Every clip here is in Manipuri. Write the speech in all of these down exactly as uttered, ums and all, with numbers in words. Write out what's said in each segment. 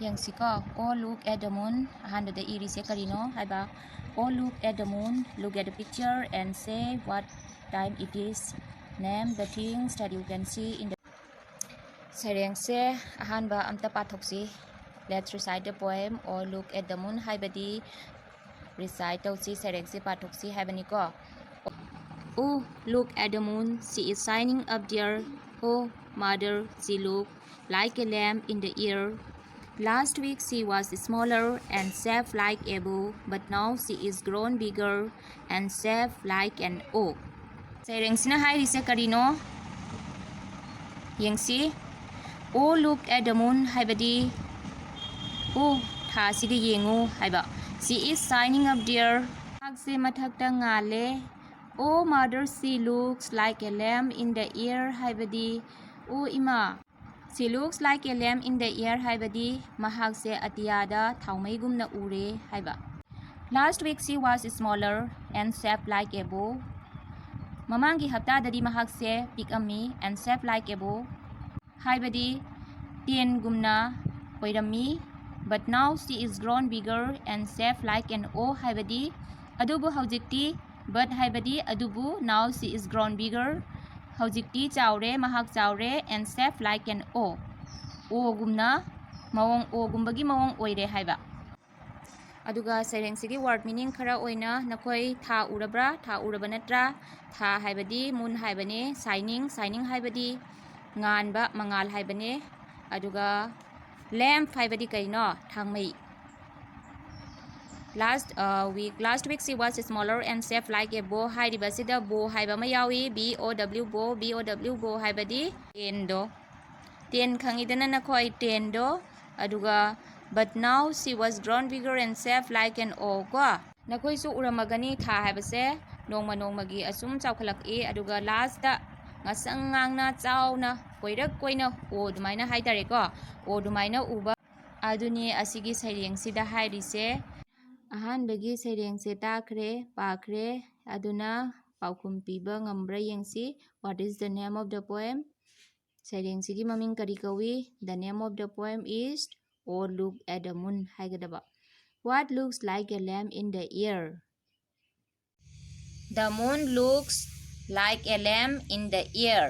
ꯌꯦꯡꯁꯤꯀꯣ꯫ Oh, look at the moon꯫ ꯑꯍꯥꯟꯕꯗ ꯏꯔꯤꯁꯦ ꯀꯔꯤꯅꯣ ꯍꯥꯏꯕ꯫ Oh, look at the moon, look at the picture and say what time it is. Name the things that you can see in the ꯁꯩꯔꯦꯡꯁꯦ ꯑꯍꯥꯟꯕ ꯑꯝꯇ ꯄꯥꯊꯣꯛꯁꯤ꯫ Let's recite the poem Oh, look at the moon ꯍꯥꯏꯕꯗꯤ recite ꯇꯧꯁꯤ, ꯁꯩꯔꯦꯡꯁꯦ ꯄꯥꯊꯣꯛꯁꯤ ꯍꯥꯏꯕꯅꯤꯀꯣ꯫ Oh, look at the moon, she is shining up there. Oh, mother, she look like a lamp in the air. Last week she was smaller and shaped like a bow, but now she is grown bigger and shaped like an O. ꯁꯩꯔꯦꯡꯁꯤꯅ ꯍꯥꯏꯔꯤꯁꯦ ꯀꯔꯤꯅꯣ ꯌꯦꯡꯁꯤ꯫ Oh, look at the moon ꯍꯥꯏꯕꯗꯤ, ꯑꯣ, ꯊꯥꯁꯤꯗ ꯌꯦꯡꯉꯨ ꯍꯥꯏꯕ꯫ She is shining up there. ꯃꯍꯥꯛꯁꯦ ꯃꯊꯛꯇ ꯉꯥꯜꯂꯦ꯫ Oh, mother, she looks like a lamp in the air ꯍꯥꯏꯕꯗꯤ, ꯑꯣ ꯏꯃꯥ, she looks like a lamp in the air ꯍꯥꯏꯕꯗꯤ ꯃꯍꯥꯛꯁꯦ ꯑꯇꯤꯌꯥꯗ ꯊꯥꯎꯃꯩꯒꯨꯝꯅ ꯎꯔꯦ ꯍꯥꯏꯕ꯫ Last week she was smaller and shaped like a bow. ꯃꯃꯥꯡꯒꯤ ꯍꯞꯇꯥꯗꯗꯤ ꯃꯍꯥꯛꯁꯦ ꯄꯤꯛꯑꯝꯃꯤ and shaped like a bow ꯍꯥꯏꯕꯗꯤ ꯇꯦꯟꯒꯨꯝꯅ ꯑꯣꯏꯔꯝꯃꯤ꯫ But now she is grown bigger and shaped like an O ꯍꯥꯏꯕꯗꯤ ꯑꯗꯨꯕꯨ ꯍꯧꯖꯤꯛꯇꯤ, but ꯍꯥꯏꯕꯗꯤ ꯑꯗꯨꯕꯨ, now she is grown bigger, ꯍꯧꯖꯤꯛꯇꯤ ꯆꯥꯎꯔꯦ, ꯃꯍꯥꯛ ꯆꯥꯎꯔꯦ, and shaped like an O, ꯑꯣꯒꯨꯝꯅ ꯃꯑꯣꯡ, ꯑꯣꯒꯨꯝꯕꯒꯤ ꯃꯑꯣꯡ ꯑꯣꯏꯔꯦ ꯍꯥꯏꯕ꯫ ꯑꯗꯨꯒ ꯁꯩꯔꯦꯡꯁꯤꯒꯤ word meaning ꯈꯔ ꯑꯣꯏꯅ ꯅꯈꯣꯏ ꯊꯥ ꯎꯔꯕ꯭ꯔꯥ? ꯊꯥ ꯎꯔꯕ ꯅꯠꯇ꯭ꯔꯥ? ꯊꯥ ꯍꯥꯏꯕꯗꯤ moon ꯍꯥꯏꯕꯅꯦ, shining, shining ꯍꯥꯏꯕꯗꯤ ꯉꯥꯟꯕ, ꯃꯉꯥꯜ ꯍꯥꯏꯕꯅꯦ꯫ ꯑꯗꯨꯒ lamp ꯍꯥꯏꯕꯗꯤ ꯀꯩꯅꯣ? ꯊꯥꯡꯃꯩ꯫ Last, uh, week, last week she was smaller and shaped like a bow ꯍꯥꯏꯔꯤꯕꯁꯤꯗ bow ꯍꯥꯏꯕ ꯑꯃ ꯌꯥꯎꯏ, B O W, bow, B O W, bow ꯍꯥꯏꯕꯗꯤ ꯇꯦꯟꯗꯣ꯫ ꯇꯦꯟ ꯈꯪꯉꯤꯗꯅ ꯅꯈꯣꯏ, ꯇꯦꯟꯗꯣ꯫ ꯑꯗꯨꯒ, but now she was grown bigger and shaped like an O ꯀꯣ꯫ ꯅꯈꯣꯏꯁꯨ ꯎꯔꯝꯃꯒꯅꯤ ꯊꯥ ꯍꯥꯏꯕꯁꯦ ꯅꯣꯡꯃ ꯅꯣꯡꯃꯒꯤ ꯑꯁꯨꯝ ꯆꯥꯎꯈꯠꯂꯛꯏ, ꯑꯗꯨꯒ lastꯇ ꯉꯁꯪ ꯉꯥꯡꯅ ꯆꯥꯎꯅ ꯀꯣꯏꯔꯛ ꯀꯣꯏꯅ O ꯑꯗꯨꯃꯥꯏꯅ ꯍꯥꯏꯇꯥꯔꯦꯀꯣ, O ꯑꯗꯨꯃꯥꯏꯅ ꯎꯕ꯫ ꯑꯗꯨꯅꯤ ꯑꯁꯤꯒꯤ ꯁꯩꯔꯦꯡꯁꯤꯗ ꯍꯥꯏꯔꯤꯁꯦ꯫ ꯑꯍꯥꯟꯕꯒꯤ ꯁꯩꯔꯦꯡꯁꯦ ꯇꯥꯈ꯭ꯔꯦ, ꯄꯥꯈ꯭ꯔꯦ꯫ ꯑꯗꯨꯅ ꯄꯥꯎꯈꯨꯝ ꯄꯤꯕ ꯉꯝꯕ꯭ꯔꯥ ꯌꯦꯡꯁꯤ꯫ What is the name of the poem? ꯁꯩꯔꯦꯡꯁꯤꯒꯤ ꯃꯃꯤꯡ ꯀꯔꯤ ꯀꯧꯏ? The name of the poem is "Oh, look at the moon" ꯍꯥꯏꯒꯗꯕ꯫ What looks like a lamp in the air? The moon looks like a lamp in the air.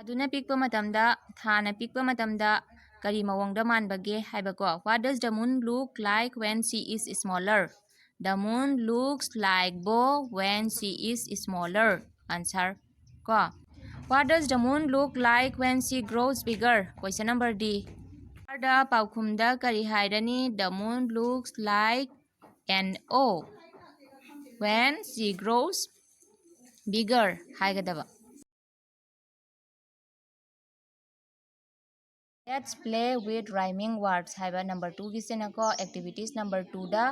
ꯑꯗꯨꯅ ꯄꯤꯛꯄ ꯃꯇꯝꯗ, ꯊꯥꯅ ꯄꯤꯛꯄ ꯃꯇꯝꯗ ꯀꯔꯤ ꯃꯑꯣꯡꯗ ꯃꯥꯟꯕꯒꯦ ꯍꯥꯏꯕꯀꯣ꯫ What does the moon look like when she is smaller? The moon looks like bow when she is smaller. Answer ꯀꯣ꯫ What does the moon look like when she grows bigger? Question number D. ꯗ ꯄꯥꯎꯈꯨꯝꯗ ꯀꯔꯤ ꯍꯥꯏꯔꯅꯤ? The moon looks like an O when she grows bigger ꯍꯥꯏꯒꯗꯕ꯫ Let's play with rhyming words ꯍꯥꯏꯕ number two ꯒꯤꯁꯤꯅꯀꯣ, activities number two the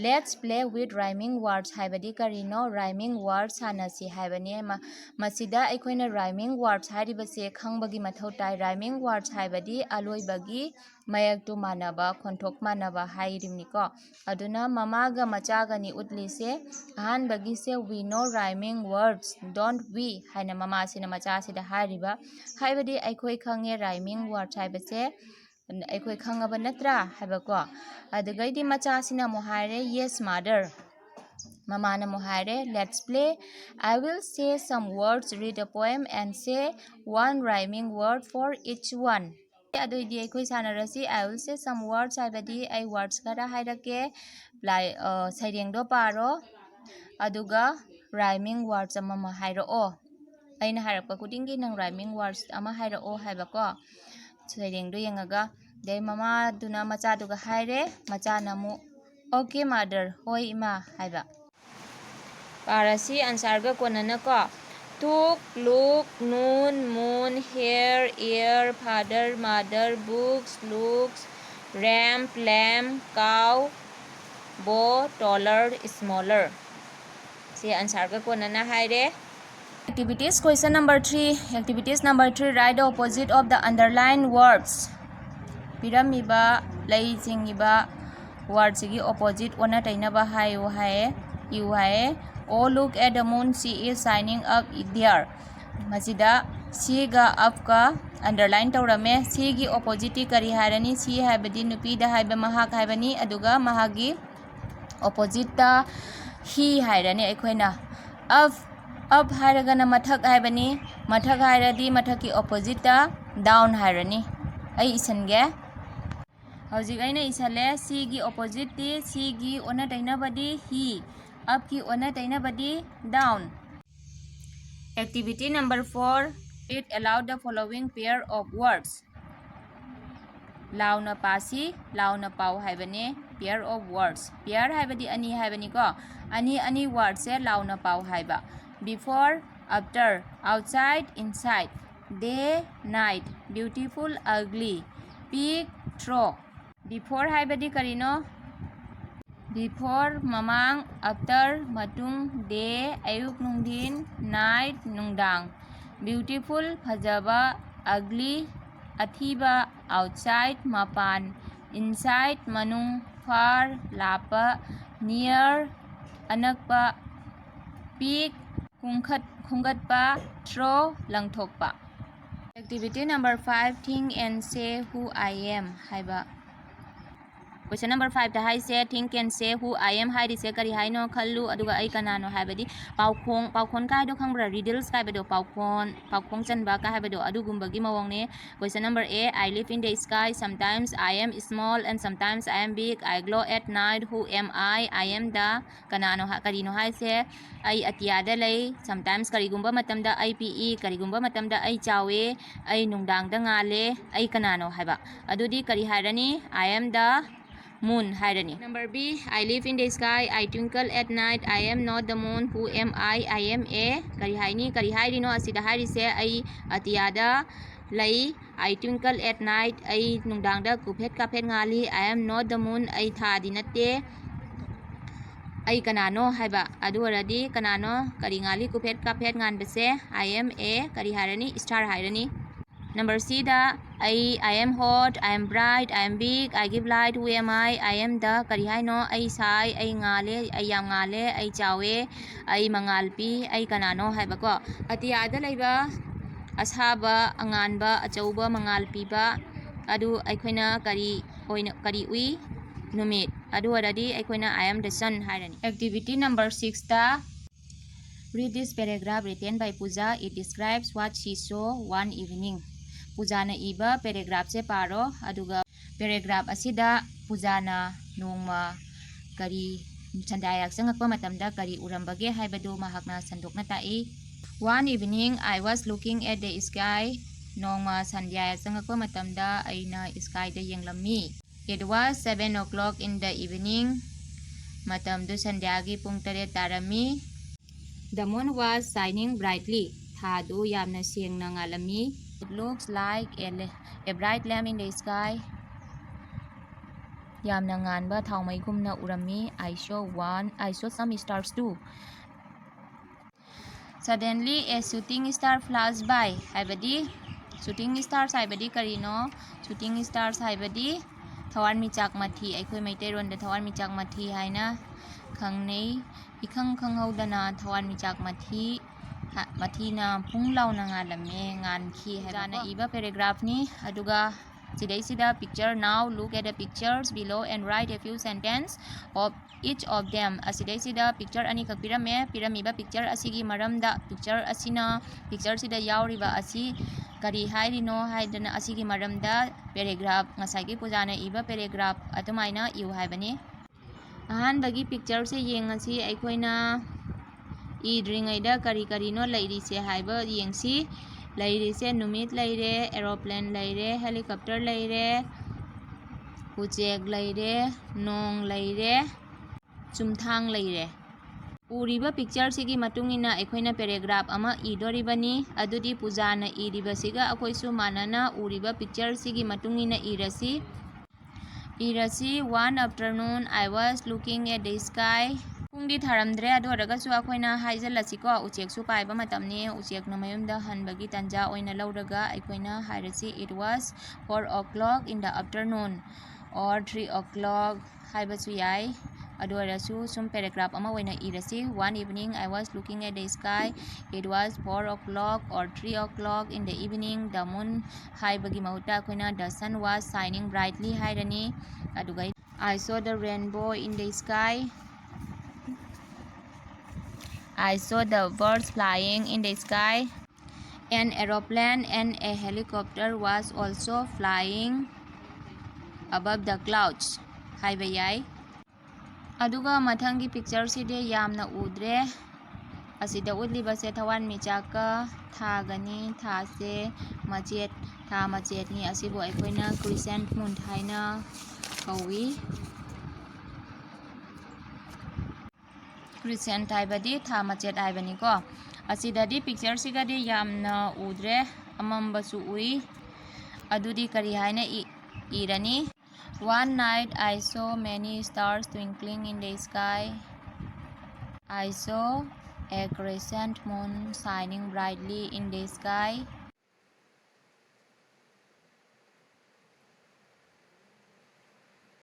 let's play with rhyming words ꯍꯥꯏꯕꯗꯤ ꯀꯔꯤꯅꯣ? Rhyming words ꯁꯥꯟꯅꯁꯤ ꯍꯥꯏꯕꯅꯤ꯫ ꯃ-, ꯃꯁꯤꯗ ꯑꯩꯈꯣꯏꯅ rhyming words ꯍꯥꯏꯔꯤꯕꯁꯦ ꯈꯪꯕꯒꯤ ꯃꯊꯧ ꯇꯥꯏ꯫ Rhyming words ꯍꯥꯏꯕꯗꯤ ꯑꯂꯣꯏꯕꯒꯤ ꯃꯌꯦꯛꯇꯨ ꯃꯥꯟꯅꯕ, ꯈꯣꯟꯊꯣꯛ ꯃꯥꯟꯅꯕ ꯍꯥꯏꯔꯤꯕꯅꯤꯀꯣ꯫ ꯑꯗꯨꯅ ꯃꯃꯥꯒ ꯃꯆꯥꯒꯅꯤ ꯎꯠꯂꯤꯁꯦ꯫ ꯑꯍꯥꯟꯕꯒꯤꯁꯦ "We know rhyming words, don't we?" ꯍꯥꯏꯅ ꯃꯃꯥꯁꯤꯅ ꯃꯆꯥꯁꯤꯗ ꯍꯥꯏꯔꯤꯕ, ꯍꯥꯏꯕꯗꯤ ꯑꯩꯈꯣꯏ ꯈꯪꯉꯦ rhyming words ꯍꯥꯏꯕꯁꯦ, ꯑꯩꯈꯣꯏ ꯈꯪꯉꯕ ꯅꯠꯇ꯭ꯔꯥ ꯍꯥꯏꯕꯀꯣ꯫ ꯑꯗꯨꯒꯩꯗꯤ ꯃꯆꯥꯁꯤꯅ ꯑꯃꯨꯛ ꯍꯥꯏꯔꯦ, "Yes, mother." ꯃꯃꯥꯅ ꯑꯃꯨꯛ ꯍꯥꯏꯔꯦ, "Let's play. I will say some words, read a poem and say one rhyming word for each one." ꯑꯗꯨꯑꯣꯏꯗꯤ ꯑꯩꯈꯣꯏ ꯁꯥꯟꯅꯔꯁꯤ꯫ I will say some words ꯍꯥꯏꯕꯗꯤ ꯑꯩ words ꯈꯔ ꯍꯥꯏꯔꯛꯀꯦ꯫ ꯂꯥꯏ-, ꯑ, ꯁꯩꯔꯦꯡꯗꯣ ꯄꯥꯔꯣ, ꯑꯗꯨꯒ rhyming words ꯑꯃꯃ ꯍꯥꯏꯔꯛꯑꯣ꯫ ꯑꯩꯅ ꯍꯥꯏꯔꯛꯄ ꯈꯨꯗꯤꯡꯒꯤ ꯅꯪ rhyming words ꯑꯃ ꯍꯥꯏꯔꯛꯑꯣ ꯍꯥꯏꯕꯀꯣ꯫ ꯁꯩꯔꯦꯡꯗꯣ ꯌꯦꯡꯉꯒ꯫ ꯑꯗꯩ ꯃꯃꯥꯗꯨꯅ ꯃꯆꯥꯗꯨꯒ ꯍꯥꯏꯔꯦ, ꯃꯆꯥꯅ ꯑꯃꯨꯛ, "Okay, mother, ꯍꯣꯏ, ꯏꯃꯥ" ꯍꯥꯏꯕ꯫ ꯄꯥꯔꯁꯤ answer ꯒ ꯀꯣꯟꯅꯅꯀꯣ꯫ Took, look, noon, moon, hair, ear, father, mother, books, looks, ramp, lamp, cow, bow, taller, smaller꯫ ꯁꯤ answer ꯒ ꯀꯣꯟꯅꯅ ꯍꯥꯏꯔꯦ꯫ Activities question number three. Activities number three, write the opposite of the underlined words. ꯄꯤꯔꯝꯃꯤꯕ, ꯂꯩ ꯆꯤꯡꯉꯤꯕ word ꯁꯤꯒꯤ opposite, ꯑꯣꯟꯅ ꯇꯩꯅꯕ ꯍꯥꯏꯌꯨ ꯍꯥꯏꯌꯦ, ꯏꯌꯨ ꯍꯥꯏꯌꯦ꯫ "Oh, look at the moon, she is shining up there." ꯃꯁꯤꯗ she ꯒ up ꯀ ꯑꯟꯗꯔꯂꯥꯏꯟ ꯇꯧꯔꯝꯃꯦ꯫ ꯁꯤꯒꯤ ꯑꯣꯄꯣꯖꯤꯠꯇꯤ ꯀꯔꯤ ꯍꯥꯏꯔꯅꯤ? ꯁꯤ ꯍꯥꯏꯕꯗꯤ ꯅꯨꯄꯤꯗ ꯍꯥꯏꯕ ꯃꯍꯥꯛ ꯍꯥꯏꯕꯅꯤ, ꯑꯗꯨꯒ ꯃꯍꯥꯛꯀꯤ ꯑꯣꯄꯣꯖꯤꯠꯇ ꯍꯤ ꯍꯥꯏꯔꯅꯤ ꯑꯩꯈꯣꯏꯅ꯫ ꯑꯞ, ꯑꯞ ꯍꯥꯏꯔꯒꯅ ꯃꯊꯛ ꯍꯥꯏꯕꯅꯤ, ꯃꯊꯛ ꯍꯥꯏꯔꯗꯤ ꯃꯊꯛꯀꯤ ꯑꯣꯄꯣꯖꯤꯠꯇ ꯗꯥꯎꯟ ꯍꯥꯏꯔꯅꯤ꯫ ꯑꯩ ꯏꯁꯤꯟꯒꯦ꯫ ꯍꯧꯖꯤꯛ ꯑꯩꯅ ꯏꯁꯜꯂꯦ꯫ ꯁꯤꯒꯤ ꯑꯣꯄꯣꯖꯤꯠꯇꯤ, ꯁꯤꯒꯤ ꯑꯣꯟꯅ ꯇꯩꯅꯕꯗꯤ ꯍꯤ, ꯑꯞꯀꯤ ꯑꯣꯟꯅ ꯇꯩꯅꯕꯗꯤ down. Activity number four, read aloud the following pair of words. ꯂꯥꯎꯅ ꯄꯥꯁꯤ, ꯂꯥꯎꯅ ꯄꯥꯎ ꯍꯥꯏꯕꯅꯦ꯫ Pair of words, pair ꯍꯥꯏꯕꯗꯤ ꯑꯅꯤ ꯍꯥꯏꯕꯅꯤꯀꯣ꯫ ꯑꯅꯤ ꯑꯅꯤ ꯋꯥꯔꯗꯁꯦ ꯂꯥꯎꯅ ꯄꯥꯎ ꯍꯥꯏꯕ꯫ Before, after, outside, inside, day, night, beautiful, ugly, pick, throw. Before ꯍꯥꯏꯕꯗꯤ ꯀꯔꯤꯅꯣ? Before, ꯃꯃꯥꯡ, after, ꯃꯇꯨꯡ, day, ꯑꯌꯨꯛ ꯅꯨꯡꯊꯤꯟ, night, ꯅꯨꯡꯗꯥꯡ, beautiful, ꯐꯖꯕ, ugly, ꯑꯊꯤꯕ, outside, ꯃꯄꯥꯟ, inside, ꯃꯅꯨꯡ, far, ꯂꯥꯞꯄ, near, ꯑꯅꯛꯄ, pick, ꯈꯨꯡꯒꯠ-, ꯈꯨꯡꯒꯠꯄ, throw, ꯂꯪꯊꯣꯛꯄ꯫ Activity number five, think and say who I am ꯍꯥꯏꯕ꯫ Question number fiveꯇ ꯍꯥꯏꯁꯦ, think and say who I am ꯍꯥꯏꯔꯤꯁꯦ ꯀꯔꯤ ꯍꯥꯏꯅꯣ ꯈꯜꯂꯨ, ꯑꯗꯨꯒ ꯑꯩ ꯀꯅꯥꯅꯣ ꯍꯥꯏꯕꯗꯤ ꯄꯥꯎꯈꯣꯡ, ꯄꯥꯎꯈꯣꯟ ꯀꯥꯏꯗꯣ ꯈꯪꯕ꯭ꯔꯥ? Riddles ꯀꯥꯏꯕꯗꯣ, ꯄꯥꯎꯈꯣꯟ, ꯄꯥꯎꯈꯣꯡ ꯆꯟꯕ ꯀꯥꯏ ꯍꯥꯏꯕꯗꯣ, ꯑꯗꯨꯒꯨꯝꯕꯒꯤ ꯃꯑꯣꯡꯅꯦ꯫ Question number A, I live in the sky, sometimes I am small and sometimes I am big, I glow at night, who am I? I am the, ꯀꯅꯥꯅꯣ ꯍꯥ-, ꯀꯔꯤꯅꯣ ꯍꯥꯏꯁꯦ? ꯑꯩ ꯑꯇꯤꯌꯥꯗ ꯂꯩ, sometimes ꯀꯔꯤꯒꯨꯝꯕ ꯃꯇꯝꯗ ꯑꯩ ꯄꯤꯛꯏ, ꯀꯔꯤꯒꯨꯝꯕ ꯃꯇꯝꯗ ꯑꯩ ꯆꯥꯎꯋꯦ, ꯑꯩ ꯅꯨꯡꯗꯥꯡꯗ ꯉꯥꯜꯂꯦ, ꯑꯩ ꯀꯅꯥꯅꯣ ꯍꯥꯏꯕ꯫ ꯑꯗꯨꯗꯤ ꯀꯔꯤ ꯍꯥꯏꯔꯅꯤ? I am the moon ꯍꯥꯏꯔꯅꯤ꯫ Number B, I live in the sky, I twinkle at night, I am not the moon, who am I? I am a, ꯀꯔꯤ ꯍꯥꯏꯅꯤ? ꯀꯔꯤ ꯍꯥꯏꯔꯤꯅꯣ? ꯑꯁꯤꯗ ꯍꯥꯏꯔꯤꯁꯦ ꯑꯩ ꯑꯇꯤꯌꯥꯗ ꯂꯩ, I twinkle at night, ꯑꯩ ꯅꯨꯡꯗꯥꯡꯗ ꯀꯨꯐꯦꯠ ꯀꯥꯐꯦꯠ ꯉꯥꯜꯂꯤ, I am not the moon, ꯑꯩ ꯊꯥꯗꯤ ꯅꯠꯇꯦ, ꯑꯩ ꯀꯅꯥꯅꯣ ꯍꯥꯏꯕ꯫ ꯑꯗꯨ ꯑꯣꯏꯔꯗꯤ ꯀꯅꯥꯅꯣ ꯀꯔꯤ ꯉꯥꯜꯂꯤ ꯀꯨꯐꯦꯠ ꯀꯥꯐꯦꯠ ꯉꯥꯟꯕꯁꯦ? I am a, ꯀꯔꯤ ꯍꯥꯏꯔꯅꯤ? Star ꯍꯥꯏꯔꯅꯤ꯫ Number Cꯗ ꯑꯩ, I am hot, I am bright, I am big, I give light, who am I? I am the, ꯀꯔꯤ ꯍꯥꯏꯅꯣ? ꯑꯩ ꯁꯥꯏ, ꯑꯩ ꯉꯥꯜꯂꯦ, ꯑꯩ ꯌꯥꯝ ꯉꯥꯜꯂꯦ, ꯑꯩ ꯆꯥꯎꯋꯦ, ꯑꯩ ꯃꯉꯥꯜ ꯄꯤ, ꯑꯩ ꯀꯅꯥꯅꯣ ꯍꯥꯏꯕꯀꯣ꯫ ꯑꯇꯤꯌꯥꯗ ꯂꯩꯕ ꯑꯁꯥꯕ, ꯑꯉꯥꯟꯕ, ꯑꯆꯧꯕ, ꯃꯉꯥꯜ ꯄꯤꯕ꯫ ꯑꯗꯨ ꯑꯩꯈꯣꯏꯅ ꯀꯔꯤ ꯑꯣꯏꯅ, ꯀꯔꯤ ꯎꯏ? ꯅꯨꯃꯤꯠ꯫ ꯑꯗꯨ ꯑꯣꯏꯔꯗꯤ ꯑꯩꯈꯣꯏꯅ "I am the sun" ꯍꯥꯏꯔꯅꯤ꯫ Activity number sixꯇ, read this paragraph written by Pooja. It describes what she saw one evening. ꯄꯨꯖꯥꯅ ꯏꯕ paragraphꯁꯦ ꯄꯥꯔꯣ, ꯑꯗꯨꯒ paragraph ꯑꯁꯤꯗ ꯄꯨꯖꯥꯅ ꯅꯣꯡꯃ ꯀꯔꯤ, ꯁꯟꯗ꯭ꯌꯥ ꯌꯥꯆꯪꯉꯛꯄ ꯃꯇꯝꯗ ꯀꯔꯤ ꯎꯔꯝꯕꯒꯦ ꯍꯥꯏꯕꯗꯨ ꯃꯍꯥꯛꯅ ꯁꯟꯗꯣꯛꯅ ꯇꯥꯛꯏ꯫ "One evening, I was looking at the sky." ꯅꯣꯡꯃ ꯁꯟꯗ꯭ꯌꯥ ꯌꯥꯆꯪꯉꯛꯄ ꯃꯇꯝꯗ ꯑꯩꯅ skyꯗ ꯌꯦꯡꯂꯝꯃꯤ꯫ "It was seven o'clock in the evening." ꯃꯇꯝꯗꯨ ꯁꯟꯗ꯭ꯌꯥꯒꯤ ꯄꯨꯡ ꯇꯔꯦꯠ ꯇꯥꯔꯝꯃꯤ꯫ "The moon was shining brightly." ꯊꯥꯗꯨ ꯌꯥꯝꯅ ꯁꯦꯡꯅ ꯉꯥꯜꯂꯝꯃꯤ꯫ "It looks like a la-, a bright lamp in the sky." ꯌꯥꯝꯅ ꯉꯥꯟꯕ ꯊꯥꯎꯃꯩꯒꯨꯝꯅ ꯎꯔꯝꯃꯤ꯫ "I saw one, I saw some stars too." "Suddenly, a shooting star flashed by." ꯍꯥꯏꯕꯗꯤ, shooting stars ꯍꯥꯏꯕꯗꯤ ꯀꯔꯤꯅꯣ? Shooting stars ꯍꯥꯏꯕꯗꯤ ꯊꯋꯥꯟꯃꯤꯆꯥꯛ ꯃꯊꯤ, ꯑꯩꯈꯣꯏ ꯃꯩꯇꯩꯔꯣꯟꯗ ꯊꯋꯥꯟꯃꯤꯆꯥꯛ ꯃꯊꯤ ꯍꯥꯏꯅ ꯈꯪꯅꯩ꯫ ꯏꯈꯪ ꯈꯪꯍꯧꯗꯅ ꯊꯋꯥꯟꯃꯤꯆꯥꯛ ꯃꯊꯤ, ꯍ-, ꯃꯊꯤꯅ ꯐꯨꯡ ꯂꯥꯎꯅ ꯉꯥꯜꯂꯝꯃꯦ, ꯉꯥꯟꯈꯤ ꯍꯥꯏꯕꯀꯣ꯫ ꯄꯨꯖꯥꯅ ꯏꯕ paragraphꯅꯤ꯫ ꯑꯗꯨꯒ ꯁꯤꯗꯩꯁꯤꯗ picture, "Now look at the pictures below and write a few sentence of each of them." ꯑꯁꯤꯗꯩꯁꯤꯗ picture ꯑꯅꯤꯈꯛ ꯄꯤꯔꯝꯃꯦ꯫ ꯄꯤꯔꯝꯃꯤꯕ picture ꯑꯁꯤꯒꯤ ꯃꯔꯝꯗ, picture ꯑꯁꯤꯅ, pictureꯁꯤꯗ ꯌꯥꯎꯔꯤꯕ ꯑꯁꯤ ꯀꯔꯤ ꯍꯥꯏꯔꯤꯅꯣ ꯍꯥꯏꯗꯅ, ꯑꯁꯤꯒꯤ ꯃꯔꯝꯗ paragraph, ꯉꯁꯥꯏꯒꯤ ꯄꯨꯖꯥꯅ ꯏꯕ paragraph ꯑꯗꯨꯃꯥꯏꯅ ꯏꯌꯨ ꯍꯥꯏꯕꯅꯤ꯫ ꯑꯍꯥꯟꯕꯒꯤ pictureꯁꯦ ꯌꯦꯡꯉꯁꯤ꯫ ꯑꯩꯈꯣꯏꯅ ꯏꯗ꯭ꯔꯤꯉꯩꯗ ꯀꯔꯤ ꯀꯔꯤꯅꯣ ꯂꯩꯔꯤꯁꯦ ꯍꯥꯏꯕ ꯌꯦꯡꯁꯤ꯫ ꯂꯩꯔꯤꯁꯦ ꯅꯨꯃꯤꯠ ꯂꯩꯔꯦ, aeroplane ꯂꯩꯔꯦ, helicopter ꯂꯩꯔꯦ, ꯎꯆꯦꯛ ꯂꯩꯔꯦ, ꯅꯣꯡ ꯂꯩꯔꯦ, ꯆꯨꯝꯊꯥꯡ ꯂꯩꯔꯦ꯫ ꯎꯔꯤꯕ pictureꯁꯤꯒꯤ ꯃꯇꯨꯡ ꯏꯟꯅ ꯑꯩꯈꯣꯏꯅ paragraph ꯑꯃ ꯏꯗꯣꯔꯤꯕꯅꯤ꯫ ꯑꯗꯨꯗꯤ ꯄꯨꯖꯥꯅ ꯏꯔꯤꯕꯁꯤꯒ ꯑꯩꯈꯣꯏꯁꯨ ꯃꯥꯟꯅꯅ ꯎꯔꯤꯕ pictureꯁꯤꯒꯤ ꯃꯇꯨꯡ ꯏꯟꯅ ꯏꯔꯁꯤ꯫ ꯏꯔꯁꯤ, "One afternoon, I was looking at the sky." ꯄꯨꯡꯗꯤ ꯊꯥꯔꯝꯗ꯭ꯔꯦ, ꯑꯗꯨ ꯑꯣꯏꯔꯒꯁꯨ ꯑꯩꯈꯣꯏꯅ ꯍꯥꯏꯖꯤꯜꯂꯁꯤꯀꯣ, ꯎꯆꯦꯛꯁꯨ ꯄꯥꯏꯕ ꯃꯇꯝꯅꯤ, ꯎꯆꯦꯛꯅ ꯃꯌꯨꯝꯗ ꯍꯟꯕꯒꯤ ꯇꯥꯟꯖꯥ ꯑꯣꯏꯅ ꯂꯧꯔꯒ ꯑꯩꯈꯣꯏꯅ ꯍꯥꯏꯔꯁꯤ, "It was four o'clock in the afternoon, or three o'clock" ꯍꯥꯏꯕꯁꯨ ꯌꯥꯏ꯫ ꯑꯗꯨ ꯑꯣꯏꯔꯁꯨ ꯁꯨꯝ paragraph ꯑꯃ ꯑꯣꯏꯅ ꯏꯔꯁꯤ꯫ One evening I was looking at the sky. It was four o'clock or three o'clock in the evening. The moon ꯍꯥꯏꯕꯒꯤ ꯃꯍꯨꯠꯇ ꯑꯩꯈꯣꯏꯅ the sun was shining brightly ꯍꯥꯏꯔꯅꯤ꯫ ꯑꯗꯨꯒ I saw the rainbow in the sky. I saw the birds flying in the sky. An aeroplane and a helicopter was also flying above the clouds ꯍꯥꯏꯕ ꯌꯥꯏ꯫ ꯑꯗꯨꯒ ꯃꯊꯪꯒꯤ picture ꯁꯤꯗꯤ ꯌꯥꯝꯅ ꯎꯗ꯭ꯔꯦ꯫ ꯑꯁꯤꯗ ꯎꯠꯂꯤꯕꯁꯦ ꯊꯋꯥꯟꯃꯤꯆꯥꯛꯀ ꯊꯥꯒꯅꯤ꯫ ꯊꯥꯁꯦ ꯃꯆꯦꯠ, ꯊꯥ ꯃꯆꯦꯠꯅꯤ꯫ ꯑꯁꯤꯕꯨ ꯑꯩꯈꯣꯏꯅ crescent moon ꯍꯥꯏꯅ ꯀꯧꯏ꯫ Crescent ꯍꯥꯏꯕꯗꯤ ꯊꯥ ꯃꯆꯦꯠ ꯍꯥꯏꯕꯅꯤꯀꯣ꯫ ꯑꯁꯤꯗꯗꯤ picture ꯁꯤꯒꯗꯤ ꯌꯥꯝꯅ ꯎꯗ꯭ꯔꯦ, ꯑꯃꯝꯕꯁꯨ ꯎꯏ꯫ ꯑꯗꯨꯗꯤ ꯀꯔꯤ ꯍꯥꯏꯅ E-, ꯏꯔꯅꯤ? One night I saw many stars twinkling in the sky. I saw a crescent moon shining brightly in the sky.